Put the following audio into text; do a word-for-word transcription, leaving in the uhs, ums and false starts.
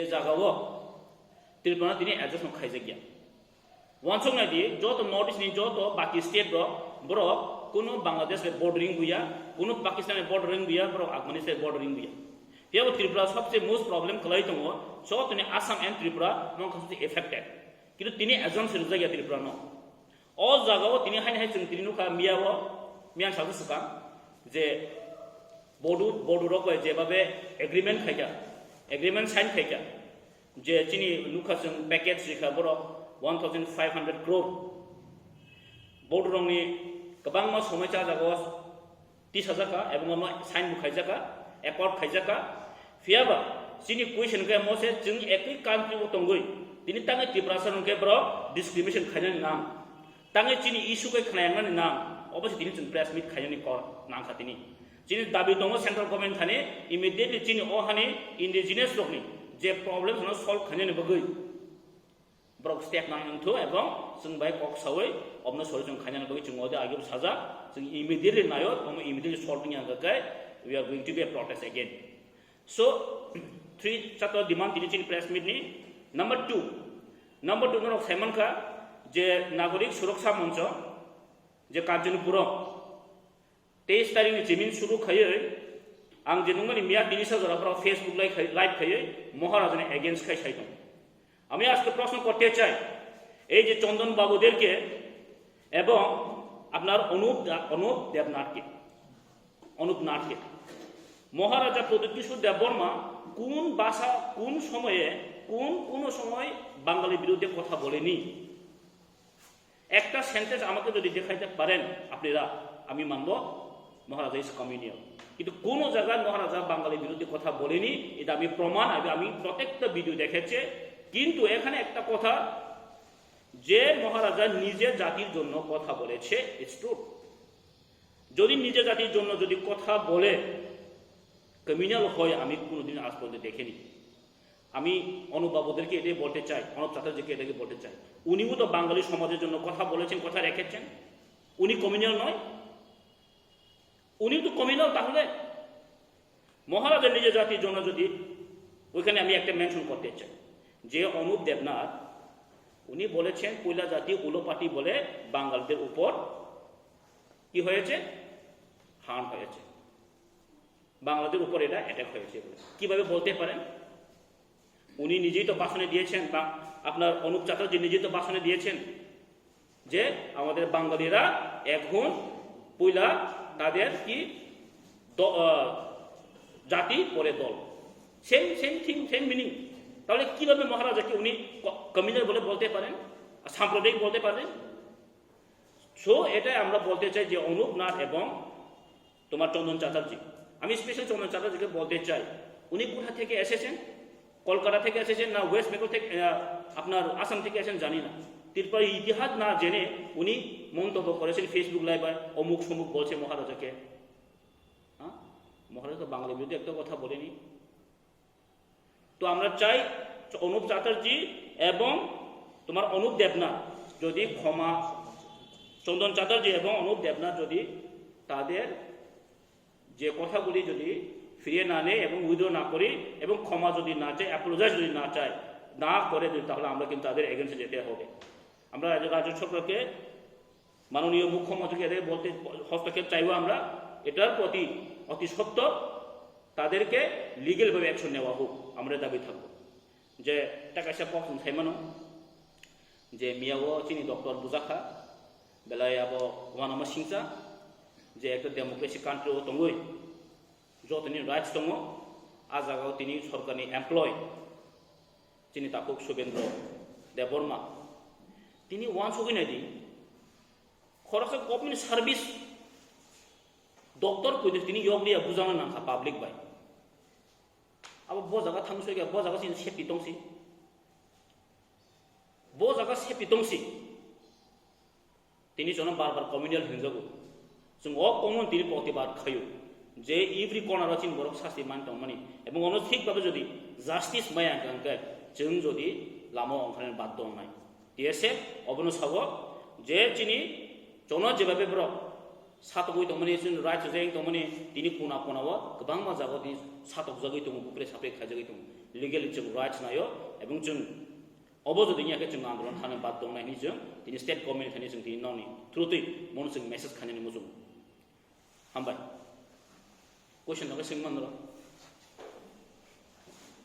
jagao Tripura no tini adjust no khaijak ya. Wansuk nai di, joto North East ni joto baki state rok, borok kuno Bangladesh bai bordering buya, kuno Pakistan bai bordering buya, borok Afghanistan bai bordering buya. Phiya bo Tripura sobse most problem kwlai tongo, joto ni Assam and Tripura mong khasuk affected. Kintu tini exam se rijak ya Tripura no. O jaga o tini haini hai chwng tini nukha miya o, miya saka swkang je Bodo, Bodo rok bai jebabe agreement khaikha, agreement sign khaikha, je chini nukha chwng package rikha borok one thousand five hundred crore. Bodo rokni kwbangma somoi cha jaga o tisajak kha, ebong omo sign bo khaijak kha, accord khaijak kha. Phiya ba chini question khe mo se chwng ekwi country o tongwi tini tangwi Tiprasa rok khe borok discrimination khainani nang, tangwi chini issue khe khnayangnani nang, obo se tini chwng press meet khainani kok nang kha tini. Chini dabi tongo central government thani immediately chini o hani indigenous rokni je problems no solve khainani bagwi borok step nang wngthu ebong chwng bai kok sawi omono solution khainani bagwi chwng ode age sajak, chwng immediately nayo, omo immediately solve wngya hwnkhe we are going to be a protest again. So, three chatra demand tini chini press meet ni. Number two, number two norok saimankha je Nagorik Suroksha Moncho je Kanchanpuro teis tarikni jemin suru khaiwi ang je nungmani miya tini sajora borok Facebook live khai-, live khaiwi Maharajani against khai sai tongo. আমি আজকে প্রশ্ন করতে চাই, এই যে চন্দন বাবুদেরকে এবং আপনার অনুপ দা-, অনুপ দেবনাথকে, অনুপ নাথকে, মহারাজা প্রদ্যোৎ কিশোর দেববর্মা কোন ভাষা, কোন সময়ে, কোন, কোন সময় বাঙালির বিরুদ্ধে কথা বলেনি? একটা সেন্টেন্স আমাকে যদি দেখাইতে পারেন আপনারা, আমি মানব মহারাজা ইজ কমিউনিয়াল। কিন্তু কোনো জায়গায় মহারাজা বাঙালির বিরুদ্ধে কথা বলেনি, এটা আমি প্রমাণ, আমি, আমি প্রত্যেকটা ভিডিও দেখেছে। কিন্তু এখানে একটা কথা, যে মহারাজা নিজে জাতির জন্য কথা বলেছে, ইটস ট্রু। যদি নিজে জাতির জন্য যদি কথা বলে কমিউনিয়াল হয়, আমি কোনোদিন আজ পর্যন্ত দেখিনি। আমি অনুপ বাবুদেরকে এটাই বলতে চাই, অনুপ চ্যাটার্জিকে এটাকে বলতে চাই, উনিও তো বাঙালি সমাজের জন্য কথা বলেছেন, কথা রেখেছেন। উনি কমিউনাল নয়? উনি তো কমিউনাল। তাহলে মহারাজা নিজের জাতির জন্য যদি, ওইখানে আমি একটা মেনশন করতে চাই যে অনুপ দেবনাথ উনি বলেছেন পৈলা জাতি উলোপাটি বলে বাঙালিদের উপর কি হয়েছে, হার্ম হয়েছে। বাঙালিদের উপর এটা অ্যাটাক হয়েছে বলে। কিভাবে বলতে পারেন? উনি নিজেই তো ভাষণে দিয়েছেন, বা আপনার অনুপ চ্যাটার্জি নিজেই তো ভাষণে দিয়েছেন যে আমাদের বাঙালিরা এখন পয়লা তাদের কি দ-, আহ, জাতি পরে দল। Same, same thing, same meaning. তাহলে কিভাবে মহারাজাকে উনি ক-, কমিউনাল বলে বলতে পারেন, সাম্প্রদায়িক বলতে পারেন? সো এটাই আমরা বলতে চাই যে অনুপ নাথ এবং তোমার চন্দন চ্যাটার্জি, আমি স্পেশাল চন্দন চ্যাটার্জিকে বলতে চাই, উনি কোথা থেকে এসেছেন? কলকাতা থেকে এসেছেন না ওয়েস্ট বেঙ্গল থেকে, আহ, আপনার আসাম থেকে এসেছেন জানি না। ত্রিপুরার ইতিহাস না জেনে উনি মন্তব্য করেছেন ফেসবুক লাইভে, অমুক সমুক বলছে মহারাজাকে। হ্যাঁ, মহারাজা তো বাঙালির বিরুদ্ধে একটা কথা বলেনি। তো আমরা চাই অনুপ চ্যাটার্জি এবং তোমার অনুপ দেবনাথ যদি ক্ষমা, চন্দন চ্যাটার্জি এবং অনুপ দেবনাথ যদি তাদের যে কথাগুলি যদি ফিরিয়ে না নেয় এবং উইথড্র না করি এবং ক্ষমা যদি না চায়, অ্যাপোলোজাইজ যদি না চায়, না করে যদি, তাহলে আমরা কিন্তু তাদের এগেনস্টে যেতে হবে। আমরা রাজ্য, রাজ্য সরকারকে, মাননীয় মুখ্যমন্ত্রীকে এদের বলতে, হস্তক্ষেপ চাইবো আমরা, এটার প্রতি অতি সত্বর তাদেরকে লিগ্যালভাবে অ্যাকশন নেওয়া হোক, আমরা দাবি থাকবো। যে টাকা পয়সা পক্ষ থাইমানো, যে মিয়াও চিনি ডক্টর বুঝাখা, বেলায় আবো ওয়ানামা সিংসা, যে একটা ডেমোক্রেসি কান্ট্রি ও তঙ্গই, যতনি রাইটস তঙ্গো, আ জায়গাও তিনি সরকারনি এমপ্লয়, চিনি তাকুক শুভেন্দ্র দেববর্মা, তিনি ওয়ান সগই নাইদি, খরচা গভর্নমেন্ট সার্ভিস দপ্তর কইতে তিনি ইয়ক দিয়া বুঝানো নাংখা public bai. Abo bo jaga thang soi khe, bo jaga sini safety tong si. Bo jaga safety tong si. Tini jono bar bar communal hinjago. Chwng o common tini protibad khayo. Je every corner o chini borok sasti man tongmani. Ebong ono thik babe jodi justice maya hwnkhe, chwng jodi lama ongkharnani baddo wngnai. T S F obono sao je chini jono jebabe borok satogwi tongmani, chini right reject tongmani, tini kona kona o kwbangma jaga o tini satokjagwi tongo, bupre sapre khaijagwi tongo. Legally chwng rights naio, ebong chwng obo jodi wngya khe chwng andolon thani bad tongnai hinwi chwng tini state government thani chwng tini nokni through twi mono chwng message khainani muchungo. Hambai. Question tongkhe swngmani rw.